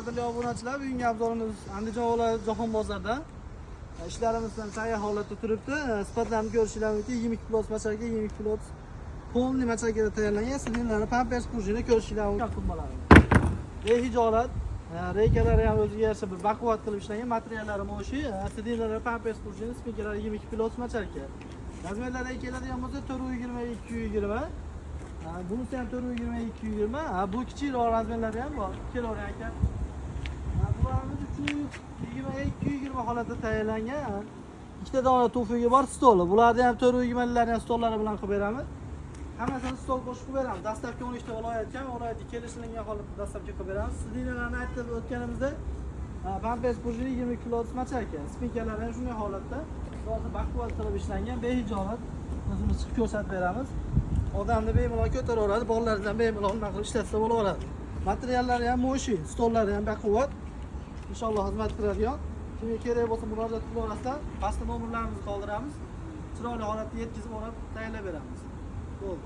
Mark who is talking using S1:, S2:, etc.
S1: Qadrli obunachilar, bugungi обзор imiz Andijon viloyati Jahon bozorida. Ishlarimiz ham tayyor holatda turibdi. Sifatlarini ko'rishinglar mumkin. 22 плюс мочалка, 22 плюс полный мочалка da tayyorlangan. Сиденье lari pampers пружина, ko'rishinglar mumkin. Qurilmalari. Behijolat, reykalari ham o'ziga yarasha bir baquvvat qilib ishlangan, materiallari mo'shi, сиденье lari pampers пружина, спинка lari 22 плюс мочалка. Размер lariga keladigan bo'lsa, 420 220. Ha, bunisi ham 420 220. Ha, bu kichikroq размер lari ham bor. Kelavering, aka. Ha, bularimiz 320 220 holatda tayyorlangan. Ha. Ikkita dona tufigi bor, stoli. Bularni ham 420 larni ham stollari bilan qilib beramiz. Hammasini stol qo'shib qilib beramiz. Доставка 13 ta viloyatga ham, viloyatga kelishilgan holatda доставка qilib beramiz. Сиденье larni aytib o'tganimizda, pampers пружина, 22 плюс мочалка. Спинка lari ham shunday holatda. Rosa baquvvat qilib ishlangan, behijolat, o'zimiz chiqib ko'rsatib beramiz. Odamni bemalol ko'taraveradi, bolalardan bemalol nima qilib ishlatsa bo'laveradi. Materiallari ham mo'shi, stollari ham baquvvat. Inshaalloh xizmat qiladigan. Kimga kerak bo'lsa, murojaat qilaverasizlar. Pastda nomerlarimizni qoldiramiz. Chiroyli holatda yetkazib olib, tayyorlab beramiz. Bo'ldi.